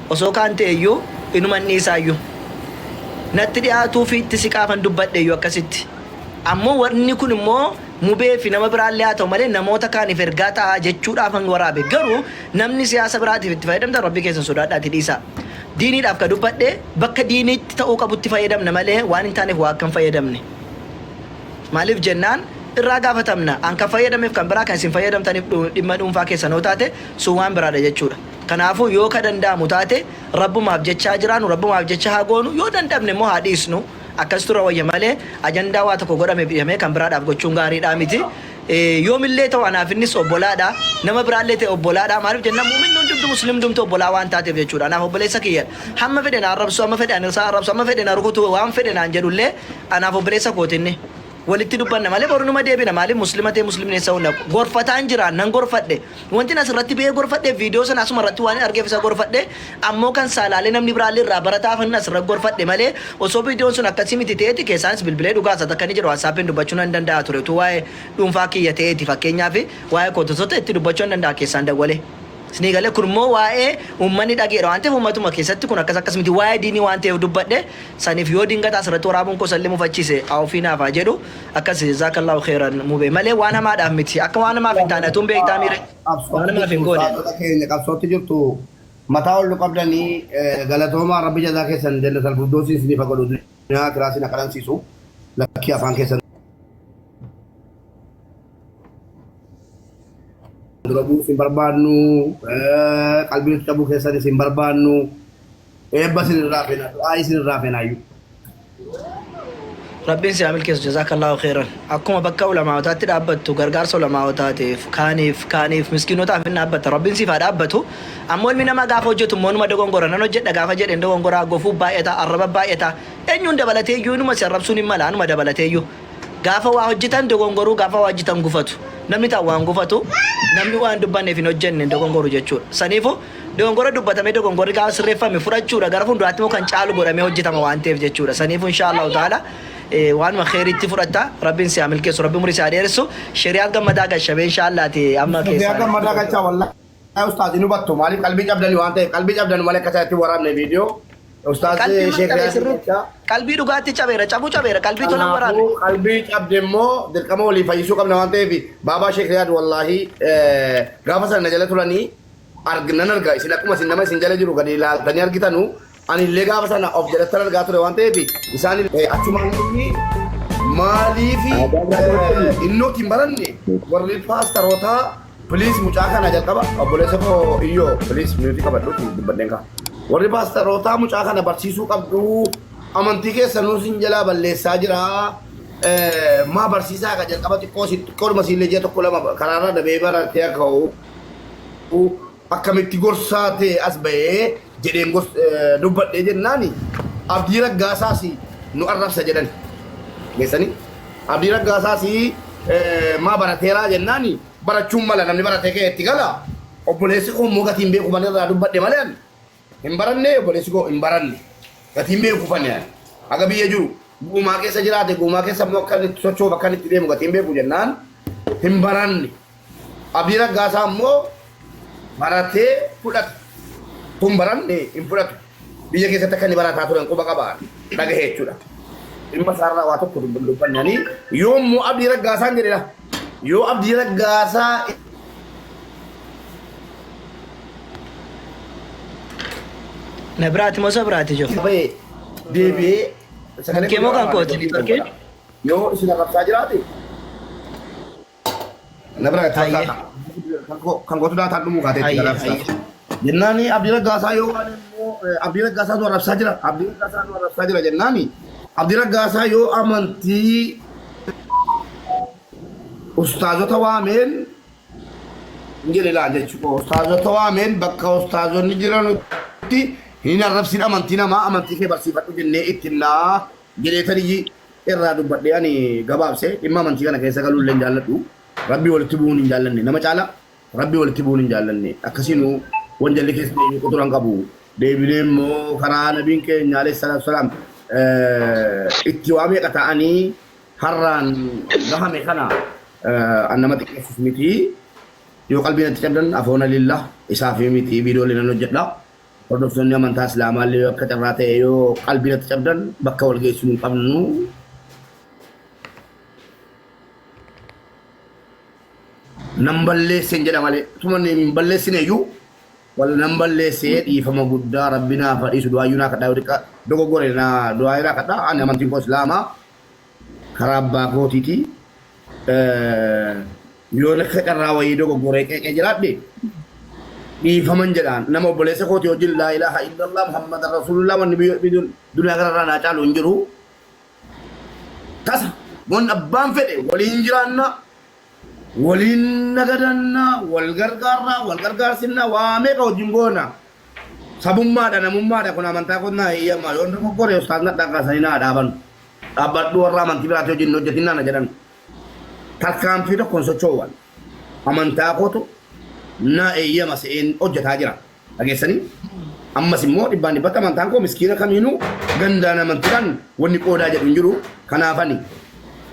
Osoo kaan ta'eyyuu inuman dhiisaayyuu. Natti dhiyaatuu fi itti siqaafan dubbadheyyuu akkasitti. Ammoo wanni kun immoo Mubee fi nama biraallee haa ta'u malee namoota kaaniif ergaa ta'a jechuudhaafan waraabe. Garuu namni siyaasa biraatiif itti fayyadamtan Rabbii keessan sodaadhaatii dhiisaa. Diiniidhaaf ka dubbadhe bakka diiniitti ta'uu qabutti fayyadamna malee waan hin taaneef waa akka hin fayyadamne. Maaliif jennaan irraa gaafatamna. An kan fayyadameef kan biraa kan isin fayyadamtaniif dhimma dhuunfaa keessan yoo taate sun waan biraadha jechuudha. Kanaafuu yoo ka danda'amu taate Rabbumaaf jecha haa jiraannu, Rabbumaaf jecha haa goonu, yoo dandhabne immoo haa dhiisnu. Akkasitu irra wayya malee ajandaa waa tokko godhameef dhiifamee kan biraadhaaf gochuun gaariidhaa miti. Yoomillee ta'u anaaf innis obbolaadha. Nama biraallee ta'e obbolaadha. Maaliif jennaan mu'minni hundumtu muslimni hundumtu obbolaa waan taateef jechuudha. Anaaf obboleessa kiyyadha. Hamma fedhe na arrabsu, hamma fedhe ani isaa arrabsu, hamma fedhe na rukutu, waan fedhe naan jedhullee anaaf obboleessa kooti inni. Walitti dubbanna malee boru numa deebina. Maaliif muslima ta'e muslimni eessa hin dhaqu. Gorfataan jira nan gorfadhe. Wantin asirratti ba'ee gorfadhe viidiyoo sana asuma irratti waan argeef isa gorfadhe ammoo kan isaa laalee namni biraallee irraa barataaf inni asirra gorfadhe malee osoo viidiyoon sun akkasii miti ta'eeti keessaanis bilbilee dhugaa isaati akka inni jedhu WhatsAppin dubbachuu nan danda'a ture utuu waa'ee dhuunfaa kiyya ta'eeti fakkeenyaaf waa'ee koo osoo ta'e itti dubbachuu nan danda'a keessaan dawwalee. Isinii galee kun immoo waa'ee uummanni dhageedha waan ta'eef uummatuma keessatti kun akkas akkas miti waa'ee diinii waan ta'eef dubbadhe saniif yoo dingata asirratti waraabuun koo sallee mufachiise awfii naaf haa jedhu akkas jazaakallahu khairan mube malee waan hamaadhaaf miti akka waan hamaaf hin taane atuun beektaa miire waan Qabsootti hamaaf jirtu hin goone. ustaazota keenya qabsootti jirtu mataa ol nu qabdanii galatoomaa rabbi jazaa keessan jannatal firdoosiin isiniif haa godhu duniyaa akiraa isin haa qanansiisu lakkii afaan keessan dura bu'uus hin barbaannu, qalbii nutti cabuu keessanis hin barbaannu. Eebba isin irraa feena, du'aa isin irraa feenaayyuu. Rabbiin si haa milkeessu jazaakallaahu khairan. Akkuma bakka ulamaa'otaatti dhaabbattu gargaarsa ulamaa'otaatiif kaaniif kaaniif miskiinotaaf hin dhaabbatta. Rabbiin siif haa dhaabbatu. Ammoo ilmi namaa gaafa hojjetu immoo numa dogongora. Nan hojjedha gaafa jedhe hin dogongoraa gofuu baay'ata arraba baay'ata. Eenyuun dabalatee iyyuu inuma si arrabsuun hin mala anuma dabalatee iyyuu. Gaafa waa hojjetan dogongoruu, gaafa waa hojjetan gufatu. Namni ta'u waan gufatu, namni waan dubbanneef hin hojjenne hin dogongoru jechuudha. Saniifu dogongora dubbatamee dogongorri gaafa sirreeffame fudhachuudha gara fuulduraatti immoo kan caalu godhamee hojjetama waan ta'eef jechuudha. Saniifu inshaa Allahu ta'ala waanuma kheeriitti fudhatta. Rabbiin si haa milkeessu, Rabbi umurii si haa dheeressu. Sheriyaa gammadaa gashabee inshaa Allaati amma Sheriyaa keessaan. gammadaa galchaa wallahi. Ustaaz hin hubattu maaliif qalbii cabdani waan ta'eef qalbii cabdanu malee akka isaatti waraabne viidiyoo Ustaaz Qalbii Sheekh cabe Riyaad sirriitti. jecha Qalbii dhugaatti cabeera, cabuu cabeera, qalbii tolan waraabe. kanaafuu qalbii cabde immoo dirqama walii fayyisuu qabna waan ta'eef baabaa Sheekh Riyaad wallaahi gaafa sana na jala turanii nan arga isin akkuma isin nama isin jala jiru gadi ilaaltanii argitanu ani illee gaafa sana of jalattan argaa ture waan ta'eef isaan achumaan inni maaliif innooti hin baranne warri paastarootaa Please mucaa kana jalqaba obboleessa koo iyyoo please mute qabadhu dubbadheen kaa. Warri paastarootaa mucaa kana barsiisuu qabdu amantii keessanuu sin jalaa balleessaa jira. Maa barsiisaa ka jalqaba xiqqoo si xiqqoodhuma siillee ji'a tokko lama karaarraa dabee baratee akka ho'u akkamitti gorsaa ta'e as ba'ee jedheen dubbadhee jennaani Abdii Raggaasaas nu arrabsa jedhani. Geessanii Abdii Raggaasaas maa barateeraa jennaani barachuun mala namni baratee ka'e itti gala. Obboleessi koo immoo gatiin beeku malee irraa dubbadhe malee ani hin baranne obboleessi koo hin baranne gatiin beeku fane ani haga biyya jiru guumaa keessa jiraate guumaa keessa immoo akka inni itti socho'uuf akka inni itti deemu gatiin beeku jennaan hin baranne. Abdii Raggaasaa immoo baratee fudhate. Kun baranne hin fudhatu. Biyya keessatti akka inni barataa turan quba qaba dhagahe jechuudha. Dhimma isaarraa waa tokko dubbannanii yoo immoo Abdii Raggaasaan jedhedha. Yoo Abdii Raggaasaa Na biraati moo isa biraati jiru? ba'e deebi'ee sagalee Kee moo kan kooti? Networkiin? Yoo isin arrabsaa jiraate Na bira itti Hayyee. fakkaata. Kan kootu daataan dhumuu kaatee itti Hayyee, galaaf hayyee. Jennaani Abdii Raggaasaa yoo waan immoo Abdii Raggaasaa nu arrabsaa jira. Abdii Raggaasaa nu arrabsaa jira jennaani Abdii Raggaasaa yoo amantii ustaazota waameen hin jedhe laa jechuudha. Ustaazota waameen bakka ustaazonni jiranutti hin arrabsin amantii namaa amantii kee barsiifadhu jennee itti himnaa jedheetaniyyi irraa dubbadhee ani gabaabse dhimma amantii kana keessa galuu illee hin jaalladhu. Rabbii walitti bu'uun hin jaallanne nama caala Rabbii walitti bu'uun hin jaallanne akkasiinuu wanjalli keessa deebi'u qutura hin qabu. Deebinee immoo karaa nabiin keenya alayhi salaatu salaam itti waa meeqa ta'anii har'aan gahame kana an nama xiqqeessus miti. Yoo qalbii natti cabdan afoona lillah isaaf miti viidiyoo illee nan hojjedha. Hordoftoonni amantaa Islaamaa illee yoo akka carraa ta'e yoo qalbii natti cabdan bakka wal geessuu hin qabnu. Nan balleesseen jedha malee tuma hin balleessine iyyuu wal nan balleessee dhiifama guddaa rabbi naaf haa dhiisu du'aayyuu naa kadhaa yoo xiqqa dogoggore naa du'aayii naa kadhaa ani amantiin koo Islaamaa karaa abbaa kootiiti. Yoon akka carraa wayii dogoggoree qeeqee jiraadhe dhiifaman jedhaan nama obboleessa kooti wajjin laa ilaaha illallah muhammadan rasuulullah wanni biyya duniyaa kanarraa naa caalu hin jiru. Tasa wanni abbaan fedhe waliin jiraanna waliin nagadanna wal gargaarra wal gargaarsinna waa meeqa wajjin goona. Sabummaadha namummaadha kun amantaa koot naa heeyyama yoon dogoggore ustaaz nadhaa kaasanii naa dhaaban dhaabbadhu warra amantii biraatti wajjin hin hojjetin naan jedhan. Tarkaanfii tokko hin socho'u ani. Amantaa kootu naa eeyyama se'een hojjetaa jira. Dhageessanii? Ammas immoo dhibbaan dhibbatti amantaan koo miskiina kamiinuu gandaan amantiidhaan wanni qoodaa jedhu hin jiru. Kanaaf ani.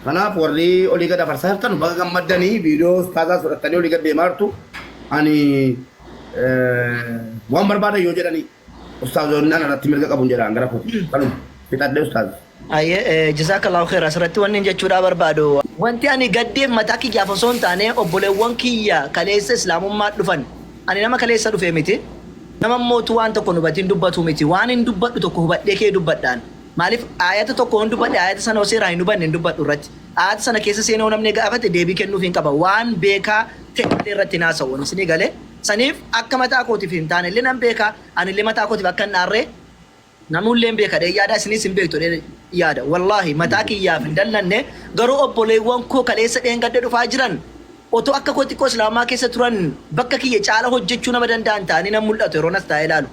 Kanaaf warri olii gad afarsaa jirtan baga gammaddanii viidiyoo ustaazaas fudhattanii olii gad deemaa jirtu. Ani waan barbaadan yoo jedhanii ustaazoonni ana irratti mirga qabu hin jedhaan gara kooti. Kanuma fixadhee ustaaz. Ayyee jazaakallahu kheer asirratti wanni jechuudhaa barbaadu. Wanti ani gaddeef mataa kiyyaaf osoo hin taane obboleewwan kiyya kaleessa islaamummaa dhufan. Ani nama kaleessa dhufee miti. Nama mootu waan tokko hin hubatin dubbatu miti. Waan hin dubbadhu tokko hubadhee kee dubbadhaan. Maaliif aayata tokko hin dubbadhe aayata sana osoo seeraan hin hubanne hin dubbadhu irratti. Aayata sana keessa seenee namni gaafate deebii kennuuf hin qaba. Waan beekaa ta'e malee irratti hin haasa'u. Isinii galee. Saniif akka mataa kootiif hin taane illee nan beeka. Ani illee mataa kootiif akka hin aarree namullee hin beeka dhee yaada isinis hin beektu dhee yaada. Wallaahi mataa kiyyaaf hin dallanne garuu obboleewwan koo kaleessa dheengadde dhufaa jiran otoo akka koo xiqqoo islaamaa keessa turan bakka kiyya caala hojjechuu nama danda'an ta'anii nan mul'atu yeroo nas taa'ee ilaalu.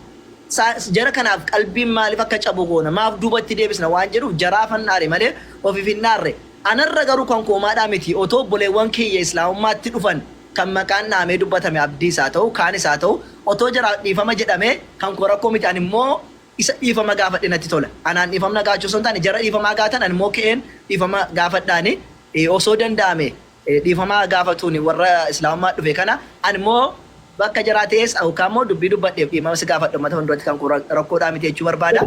Jara kanaaf qalbiin maaliif akka cabu goona maaf duubatti deebisna waan jedhuuf jaraafan aare malee ofiif hin aarre. Anarra garuu kan koomaadhaa miti otoo obboleewwan kiyya islaamummaatti dhufan kan maqaan dhahamee dubbatame abdiis haa ta'u kaanis haa ta'u otoo jaraaf dhiifama jedhame kan koo rakkoo miti ani immoo isa dhiifama gaafadhe natti tola. Anaan dhiifamna gaafachuu osoo hin taane jara dhiifamaa gaatan ani immoo ka'een dhiifama gaafadhaani osoo danda'ame dhiifamaa gaafatuun warra islaamummaa dhufe kana ani immoo bakka jaraa ta'es yookaan immoo dubbii dubbadheef dhiifama si gaafadhu uummata fuulduratti kan koo rakkoodhaa miti jechuu barbaada.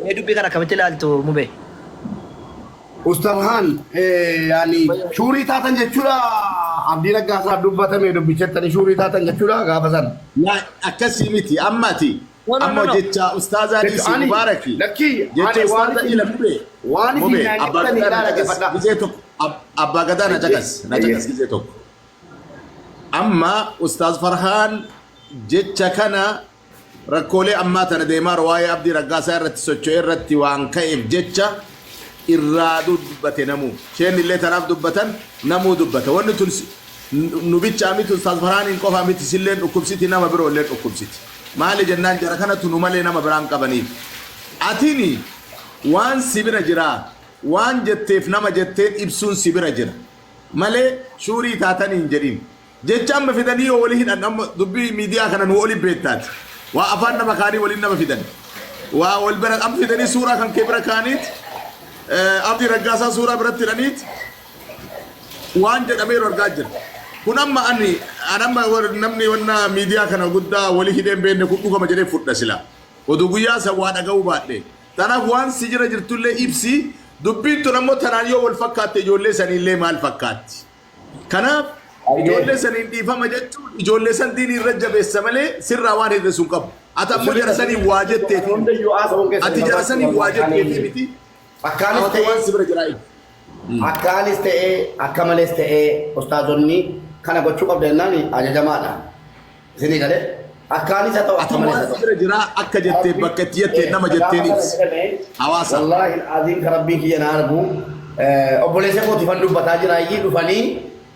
Mee dubbii kana akkamitti ilaaltu mube? Ustazhaan yaani shuurii taatan jechuudha Abdii Raggaasaa dubbatame dubbichattanii shuurii taatan jechuudha gaafa sana. Laa akkasii miti amma ati No, no, amma no, no. jecha ustaazaa dhiisi Ani mubaaraki lakkii jecha ani waan ustaazaa isin ila mubee waan isin mubee naan abbaa jettanii gadaa na ilaala caqas dhaggeeffadhaa. gizee tokko abbaa gadaa na caqas na caqas gizee tokko amma ustaaz Farhaan jecha kana rakkoolee ammaa tana deemaa waa'ee Abdii Raggaasaa irratti socho'ee irratti waan ka'eef jecha irraa dubbate namuu isheen illee tanaaf dubbatan namuu dubbata wanni tun nu bichaa miti ustaaz Farhaaniin qofaa miti silleen dhukkubsiti nama biroo illee dhukkubsiti maali jennaan jara kanatu nu malee nama biraan qabaniif atini waan si bira jiraa waan jetteef nama jetteen ibsuun si bira jira malee shuurii taatanii hin jedhin jecha amma fidanii yoo walii hidhan amma dubbii miidiyaa kana nu oli beektaati waa afaan nama kaanii waliin nama fidan waa wal bira amma fidanii suuraa kan kee bira kaaniit Abdii Raggaasaa suuraa biratti hidhaniit waan jedhameeru argaa jira. Kun amma ani an amma namni wanna miidiyaa kana guddaa walii hidheen beekne kun dhugama jedhee fudha sila. Oduu guyyaa san waa dhaga'uu baadhe. Tanaaf waan si jira jirtullee ibsi dubbiin tun ammoo tanaan yoo wal fakkaatte ijoollee saniillee maal fakkaatti? Kanaaf ijoollee saniin dhiifama jechuun ijoollee san diinii irra jabeessa malee sirraa waan hir'isu hin qabu. Ati ammoo jara saniin waa jetteefi Hundayyuu haasa'uun keessan ati jara saniin waa jetteefi miti. Akkaanis Ati waan ta'ee si bira jiraa ibsi. Akkaanis ta'ee akka malees ta'ee ustaazonni kana gochuu qabda jennaan ajajamaadha. Isinii galee akkaanis haa ta'u Ati akka malees waan haa si ta'u. bira jiraa akka jettee bakka itti jettee nama jetteen ibsi. Hawaasa. Wallaahi aziim kan rabbiin kiyya na argu obboleessa kootifan dubbataa jira iyyii dhufanii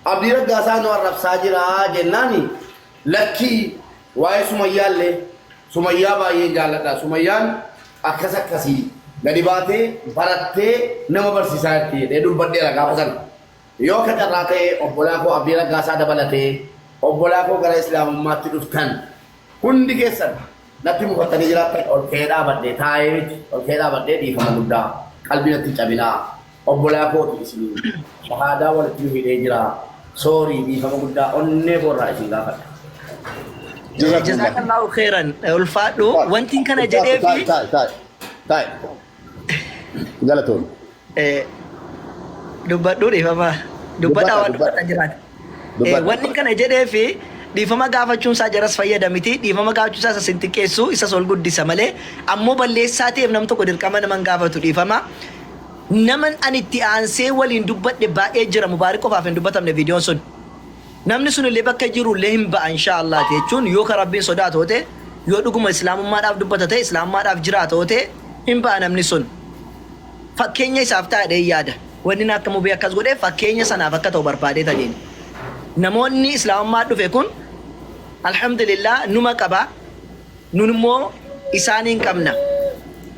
Abdii Raggaasaa nu arrabsaa jira jennaani lakkii waa'ee Sumayyaallee Sumayyaa baay'een jaalladha. Sumayyaan akkas akkasii gadi baatee barattee nama barsiisaa jirti jedhee dubbadheera gaafa sana. Yoo akka carraa ta'e obbolaa koo Abdii Raggaasaa dabalatee obbolaa koo gara Islaamummaatti dhuftan hundi keessan natti mufattanii jiraattan ol ka'ee dhaabadhee taa'ee miti ol ka'ee dhaabadhee dhiifama guddaa qalbii natti hin cabinaa obbolaa kooti isinii shahaadaa walitti nu hidhee jira soorii dhiifama guddaa onnee koorraa isin gaafadha. Jazakumullah. Jazakallahu khairan, ulfaadhu. Wantiin kana jedhee Taa'i fi taa'i taa'i taa'i. Galatoon. Dubbadhu, dhiifama. Dubbadhaa waan Dubbadha. dubbataa jiraate. Dubbadha. Wanni kana jedhee fi dhiifama gaafachuun isaa jaras fayyada miti. Dhiifama gaafachuun isaa isa sin xiqqeessu, isas ol guddisa malee. Ammoo balleessaa ta'eef nam tokko dirqama naman gaafatu dhiifama. Naman ani itti aansee waliin dubbadhe baay'ee jira. Mubaarik qofaaf hin dubbatamne viidiyoon sun. Namni sun illee bakka jiru illee hin ba'a inshaallah jechuun, yoo ka Rabbiin sodaatu ta'e, yoo dhuguma islaamummaadhaaf dubbata ta'e, islaamummaadhaaf jiraata ta'e, hin ba'a namni sun. Fakkeenya isaaf taa'ee yaada. Wanni inni akka Mubee akkas godhee fakkeenya sanaaf akka ta'u barbaadee ta'een. Namoonni islaamummaa dhufe kun alhamdulillah numa qaba. Nun immoo isaaniin qabna.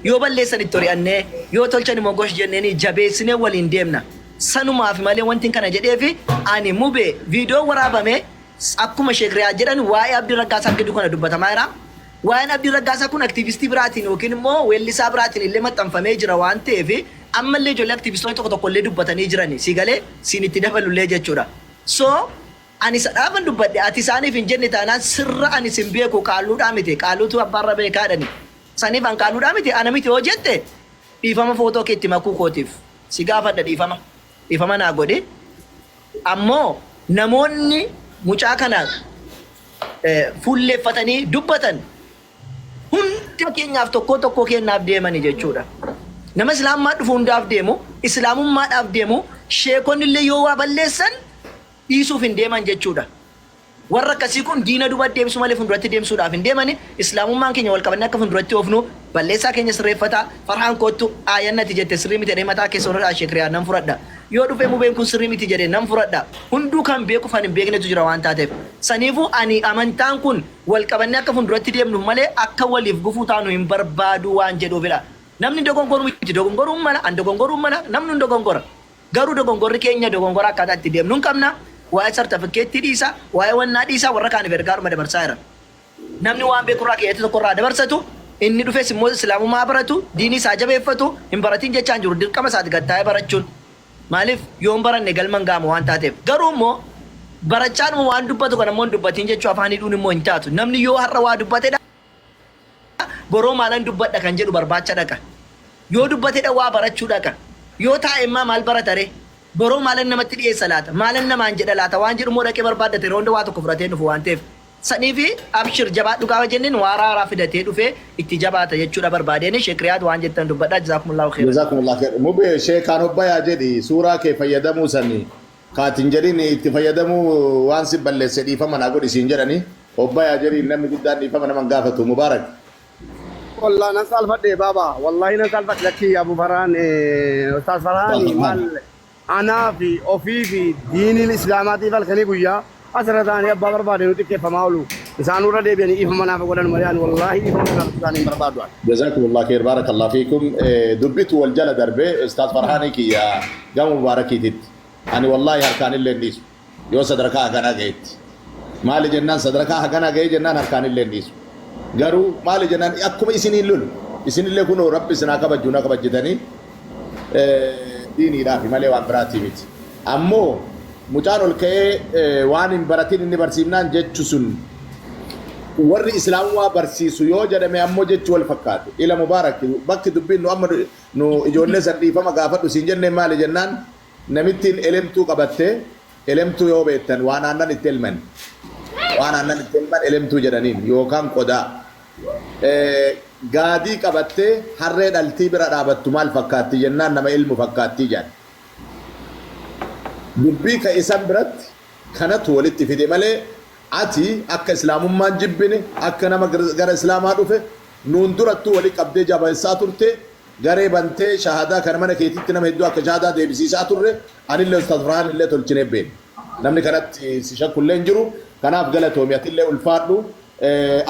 Yoo balleessan itti hori'annee, yoo tolchan immoo gosh jenneeni jabeessinee waliin deemna. Sanumaaf malee wanti kana jedheefi ani Mubee viidiyoo waraabame akkuma Sheek Riyaad jedhan waa'ee Abdii Raggaasaa gidduu kana dubbatamaa jira. Waa'een Abdii Raggaasaa kun aktiivistii biraatiin yookiin immoo weellisaa biraatiin illee maxxanfamee jira waan ta'eef, ammallee ijoollee aktiivistoonni tokko tokko illee dubbatanii jirani. Si galee siin itti dabalullee jechuudha. So ani sadhaafan dubbadhe, ati isaaniif hin jenne taanaan sirra ani sin beeku, qaalluudhaa miti, qaalluutu abbaarra beekaadhani. Saniif an qaalluudhaa miti, ana miti yoo jette, dhiifama footoo kee itti makuu kootiif si gaafadha dhiifama. Dhiifama naa godhi. Ammoo namoonni mucaa kana fuulleeffatanii dubbatan hunda keenyaaf, tokkoo tokkoo keenyaaf deemani jechuudha. Nama islaamummaa dhufu hundaaf deemu, islaamummaadhaaf deemu, sheekonni illee yoo waa balleessan dhiisuuf hin deeman jechuudha. Warra akkasii kun diina duuba deemsuu malee fuulduratti deemsuudhaaf hin deemani. Islaamummaan keenya wal qabannee akka fuulduratti oofnu, balleessaa keenya sirreeffataa. Farhaan kottu, aayannati jette sirrii miti jedhee mataa keessa hodhaa, Sheekriyaa nan fudhadha. Yoo dhufee Mubeen kun sirrii miti jedhee nan fudhadha. Hunduu kan beeku kan hin beeknetu jira waan taateef. Saniifuu ani amantaan kun wal qabannee akka fuulduratti deemnuuf malee akka waliif gufuu taanu hin barbaadu waan jedhuufidha. Namni dogongoru miti, dogongoruun mala, an dogongoruun mala, namni hin dogongora. Garuu dogongorri keenya dogongora akkaataa itti deemnu hin qabna. Waa'ee sartifikeettii dhiisa, waa'ee wannaa dhiisa, warra kaaniif ergaadhuma dabarsaa jira. Namni waan beekurraa keeyyata tokkorraa dabarsatu, inni dhufes immoo islaamummaa baratu, diinii isaa jabeeffatu, hin baratin jechaan jiru, dirqama isaati gattaa'ee barachuun. Maaliif, yoo hin baranne galma hin ga'amu waan taateef. Garuu immoo barachaadhuma waan dubbatu kana immoo hin dubbatin jechuu afaan hidhuun immoo hin taatu. Namni yoo har'a waa dubbatedha, boroo maalan dubbadha kan jedhu barbaacha dhaqa. Yoo dubbatedha waa barachuu dhaqa. Yoo taa'e immaa maal barata ree? Boroo maalan namatti dhiyeessa laata? Maalan namaan jedha laata? Waan jedhu immoo dhaqee barbaaddate, yeroo hunda waa tokko fudhatee dhufu waan ta'eef. Saniifi abshir, jabaadhu gaafa jenneen waa raaraa fidatee dhufee itti jabaata jechuudha barbaadeen. Sheek Riyaad, waan jettan dubbadhaa. Jazaakumullahu khairan. Jazakumullah khair. Mubee, sheekaan hobbayaa jedhi, suuraa kee fayyadamuu sani kaatin jedhin itti fayyadamuu waan si balleesse dhiifama naa godhi siin jedhani, hobbayaa jedhi, namni guddaan dhiifama naman gaafatu. Mubaarak. Wallah nan saalfadhe baaba. Wallahi nan saalfadhe, lakkii Abu Farhaan, Ustaaz Farhaan, maal anaa fi ofii fi diiniin islaamaatiif halkanii guyyaa asirra ta'anii abbaa barbaade nu xiqqeeffamaa oolu. Isaan irra deebi'anii dhiifama naaf godhan malee ani wallahi dhiifama naaf isaanii hin barbaadu. Jazakumullah khair, barakallah fiikum. Dubbitu wal jala darbe. Ustaaz Farhaanii kiyya, gama Mubaarakiititti ani wallahi harkaan illee hin dhiisu. Yoo sadarkaa haganaa ga'etti, maali jennaan, sadarkaa haganaa ga'ee jennaan harkaan illee hin dhiisu. Garuu maali jennaan, akkuma isiniin lolu isinillee kunoo Rabbi isinaa kabajju na kabajjitanii diiniidhaafi malee waan biraatii miti. Ammoo mucaan ol ka'ee waan hin baratin inni barsiifnaan jechu sun, warri islaamummaa barsiisu yoo jedhame ammoo jechi wal fakkaatu. Ila Mubaarak, bakki dubbiin nu amma nu ijoollee san dhiifama gaafadhu siin jennee, maali jennaan, namittiin elemtuu qabattee, elemtuu yoo beektan waan aannan itti elman, waan aannan itti elman elemtuu jedhaniin, yookaan qodaa gaadii qabattee harree dhaltii bira dhaabattu maal fakkaatti jennaan, nama ilmu fakkaattii jedhan. Dubbii ka isan biratti kanatu walitti fide malee, ati akka islaamummaan jibbine, akka nama gara islaamaa dhufe nuun durattuu wali qabdee jabeessaa turte, garee bantee shahadaa kana mana keetitti nama hedduu akka shahadaa deebisiisaa turre, anillee Ustaaz Farhaan illee tolchinee beekna. Namni kanatti si shakkullee hin jiru. Kanaaf galatoomi, atillee ulfaadhu.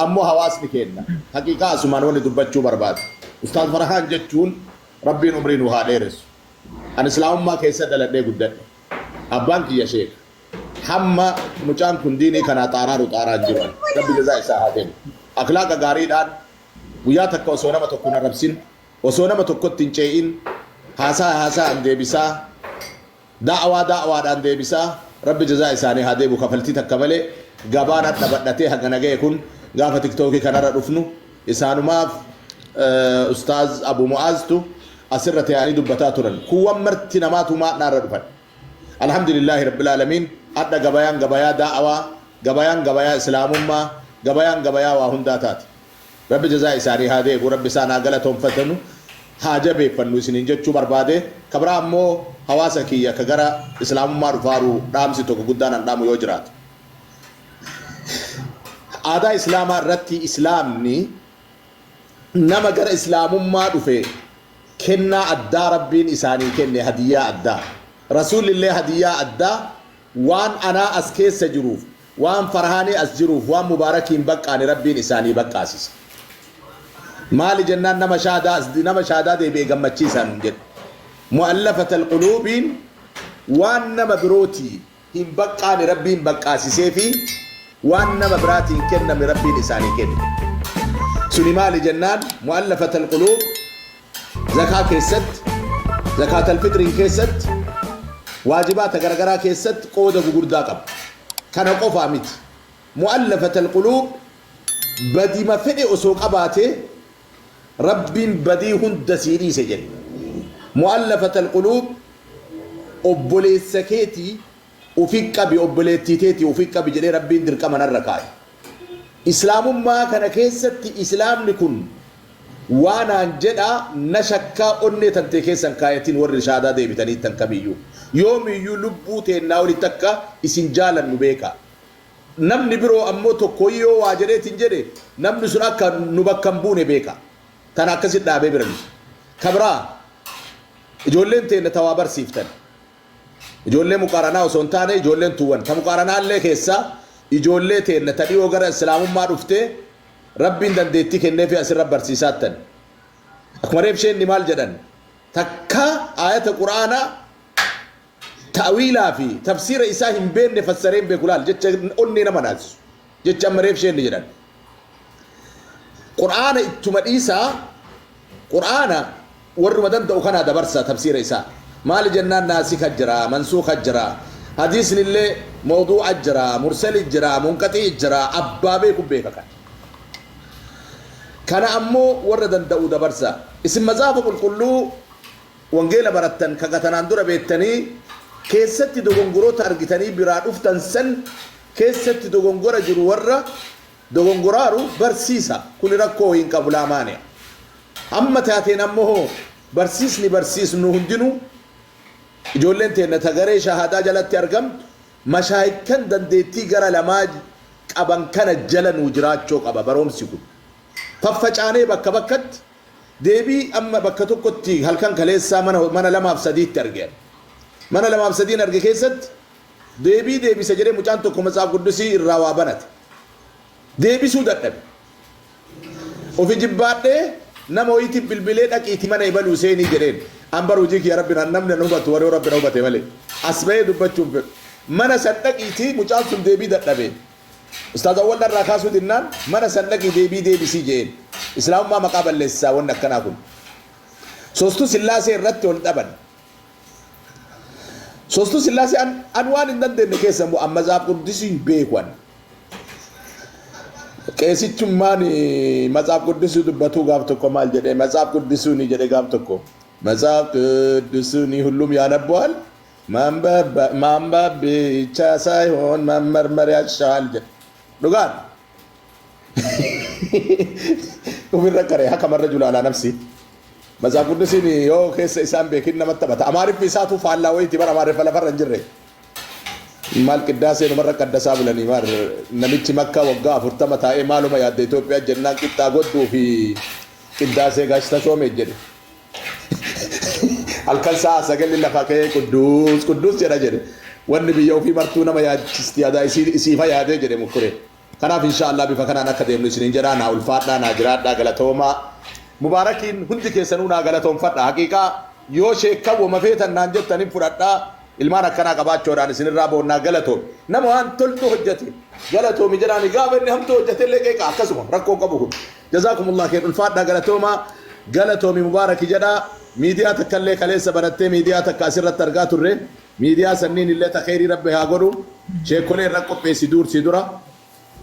Ammoo hawaasni kenna. Haqiiqaa asumaan wanni dubbachuu barbaadu. Ustaaz Farhaan jechuun, Rabbiin umrii nu haa dheeressu. Ani islaamummaa keessa dhaladhee guddadhe. Abbaan kiyya sheeka. Hamma mucaan kun diinii kanaa xaaraaru xaaraan jiru. Rabbi jazaa isaa haa kennu. Akhlaaqa gaariidhaan guyyaa takka osoo nama tokko hin arrabsin, osoo nama tokkotti hin ce'in, haasaa haasaan deebisaa, da'awaa da'awaadhaan deebisaa, Rabbi jazaa isaanii haa deebu. Kafaltii takka malee gabaan hadha badhatee hagana ga'e kun Gaafa tiktookii kanarra dhufnu isaanumaaf Ustaaz Abu Mu'aaztu asirra ta'anii dubbataa turan. Kuuwwan marti namaatu maadhaarra dhufan. Alhamdulillaahi rabbil aalamiin. Adha gabayaan gabayaa daa'awaa, gabayaan gabayaa islaamummaa, gabayaan gabayaa waa hundaa taate. Rabbi jazaa isaanii haa deebu, Rabbi isaan haa galatoonfatanu, haa jabeeffannu isiniin jechuu barbaade. Ka biraa ammoo hawaasa kiyya ka gara islaamummaa dhufaaru dhaamsi tokko guddaan an dhaamu yoo jiraate. Aadaa islaamaa irratti islaamni nama gara islaamummaa dhufe kennaa addaa Rabbiin isaanii kenne, hadiyyaa addaa. Rasuulillee hadiyyaa addaa waan anaa as keessa jiruuf, waan Farhaanii as jiruuf, waan Mubaarakiin baqqaane Rabbiin isaanii baqqaasise. Maali jennaan nama shaadaa nama shaadaa deebi'e gammachiisaa nun jedhe. Mu'allafatal quluubiin waan nama birootii hin baqqaane Rabbiin baqqaasisee fi waan nama biraatiin kenname Rabbiin isaanii kenne. Suni maali jennaan mu'allafatal quluub zakaa keessatti, zakaatal fixriin keessatti, waajibaata garagaraa keessatti qooda gugurdaa qaba. Kana qofaa miti. Mu'allafatal quluub badima fedhe osoo qabaatee Rabbiin badii hunda sii dhiise jedhe. Mu'allafatal quluub obboleessa keetii ufi qabi, obboleettii teetii ufi qabi jedhee Rabbiin dirqama narra kaa'e. Islaamummaa kana keessatti islaamni kun waanaan jedhaa na shakkaa onnee tantee keessan kaayatin warri shaadaa deebitanii tan kamiyyuu. Yoomiyyuu lubbuu teennaa olitti akka isin jaalannu beekaa. Namni biroo ammoo tokko yoo waa jedheetiin jedhe namni sun akka nu bakka hin buune beeka. Tana akkasit dhaabee bira miti. Ka biraa ijoolleen teenna ta waa barsiiftan. Ijoollee muqaaranaa osoo hin taane ijoolleen tuuwwan. Ta muqaaranaa illee keessaa ijoollee teenna ta dhiyoo gara islaamummaa dhuftee Rabbiin dandeettii kenneefii asirra barsiisaattan. Akkuma reef isheen maal jedhan takka aayata Qur'aanaa ta'wiilaa fi tafsiira isaa hin beekne fassaree hin beeku. Laal, jecha onnee nama naasisu, jecha amma reef isheen jedhan. Qur'aana ittuma dhiisaa, Qur'aana warruma danda'u kanaa dabarsa tafsiira isaa. Maali jennaan naasika jira, mansuuka jira, hadiisni illee mawduu'a jira, mursali jira, munqaxii jira, abbaa beeku beeka. Kana kana ammoo warra danda'u dabarsa. Isin matsaafa qulqulluu wangeela barattan ka gatanaan dura beettanii keessatti dogongoroota argitanii biraa dhuftan san keessatti dogongora jiru warra dogongoraaru barsiisa. Kuni rakkoo hin qabu, laamaani'a. Amma taateen ammoo barsiisni barsiisnu hundinuu ijoolleen teenna tagaree shahaadaa jalatti argamtu mashaayikan dandeettii gara lamaa qaban kana jala nuu jiraachuu qaba. Baroomsi kun faffacaanee bakka bakkatti deebii amma bakka tokkotti halkan kaleessaa mana lamaaf sadiitti arge. Mana lamaaf sadiin arge keessatti deebii deebisa jedhee mucaan tokko matsaaf quddusii irraa waa banate. Deebisuu dadhabe. Ofi jibbaadhee nama wayiitiif bilbilee dhaqiitii mana ebaluu seenii jedheen. An bar hojii kiyya rabbi namni na hubatu warri rabbi na hubate malee. As bahee dubbachuun fedhu. Mana san dhaqiitii mucaan sun deebii dadhabe. Ustaaz Awwal narraa kaasuu dinnaan mana san dhaqii deebii deebisii jeen. Islaamummaa maqaa balleessisaa wanni akkanaa kun. Soostuu Sillaasee irratti ol dhaban. Soostuu Sillaasee an waan hin dandeenye keessa immoo amma matsaaf quddusii hin beeku an. Qeesichummaan matsaaf quddusii dubbatuu gaaf tokko maal jedhee matsaaf quddusuu ni jedhe gaaf tokko. መጽሐፍ ቅዱስን ሁሉም ያነበዋል። ማንበብ ብቻ ሳይሆን መመርመር ያሻል jedhe. Dhugaan. Ofirra qaree haka marra julaalaa nafsi. Matsaaf quddusiin yoo keessa isaan beekin namatti taphata. Amaariffi isaatu faallaa wayiiti bara amaariffa lafarra hin jirre. Maal qiddaasee numarra qaddasaa bulanii maal namichi makka waggaa 40 taa'ee maaluma yaadde Itoophiyaa jennaan qixxaa godduu fi qiddaasee gaashita shoomee jedhe. Halkan sa'a 9 lafa ka'ee qudduus qudduus jedha jedhe. Wanni biyya ofii martuu nama yaachisti yaadaa isiifa yaadee jedhe mukkuree. Kanaaf insha Allah bifa kanaan akka deemnu isiniin jedhaa. Naa ulfaadhaa, naa jiraadhaa, galatoomaa. Mubaarakiin hundi keessanuu naa galatoonfadha. Haqiiqaa yoo sheekkan wama feetan naan jettan hin fudhadhaa. Ilmaan akkanaa qabaachuudhaan isinirraa boonnaa, galatoomi. Nama waan toltu hojjete galatoomi jedhaani, gaafa inni hamtuu hojjete illee qeeqa akkasuma rakkoo qabu kun. Jazaakumullah kheer, ulfaadhaa, galatoomaa, galatoomi Mubaaraki jedhaa. Miidiyaa takka illee kaleessa banattee miidiyaa takka asirratti argaa turre. Miidiyaa sanniin illee ta kheyrii rabbi haa godhu. Sheekolee irra qopheessi duursii dura.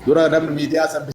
Dura namni miidiyaa san